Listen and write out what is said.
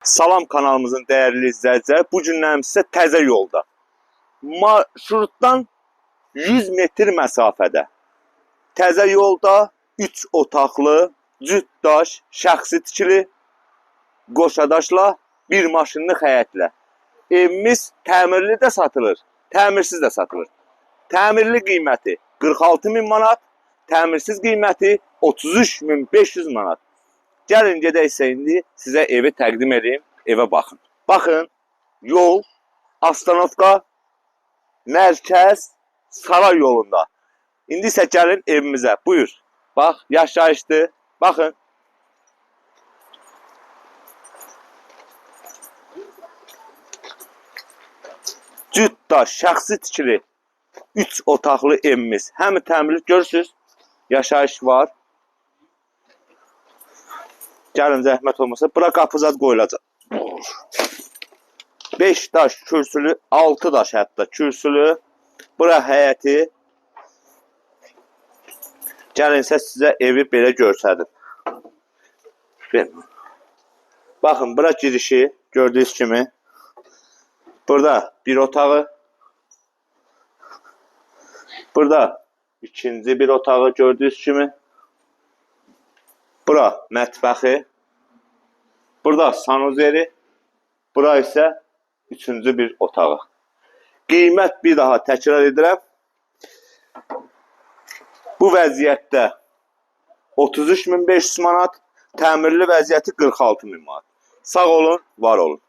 Salam kanalımızın dəyərli izləyiciləri. Bu günlərim sizə təzə yolda. Marşrutdan 100 metr məsafədə. Təzə yolda 3 otaqlı, cüt daş, şəxsi tikili, qoşadaşla, bir maşınlıq həyətlə. Evimiz təmirli də satılır, təmirsiz də satılır. Təmirli qiyməti 46 min manat, təmirsiz qiyməti 33.500 manat. Gəlin gedək isə indi sizə evi təqdim edeyim, evə baxın. Baxın, yol, Astanovka, mərkəz, saray yolunda. İndi isə gəlin evimizə. Buyur. Bax, yaşayışdır. Baxın. Cüt daş, şəxsi tikili 3 otaqlı evimiz. Həm təmirli görürsüz, yaşayış var. Gəlin zəhmət olmasa, bura qapı zad qoyulacaq. 5 daş kürsülü, 6 daş hətta kürsülü. Bura həyəti. Gəlin isə sizə evi belə göstərim. Baxın, bura girişi gördüyünüz kimi. Burada bir otağı. Burada ikinci bir otağı gördüyünüz kimi. Bura mətbəxi. Burada sanuzeri. Bura isə üçüncü bir otağı. Qiymət bir daha təkrar edirəm. Bu vəziyyətdə 33.500 manat, təmirli vəziyyəti 46.000 manat. Sağ olun, var olun.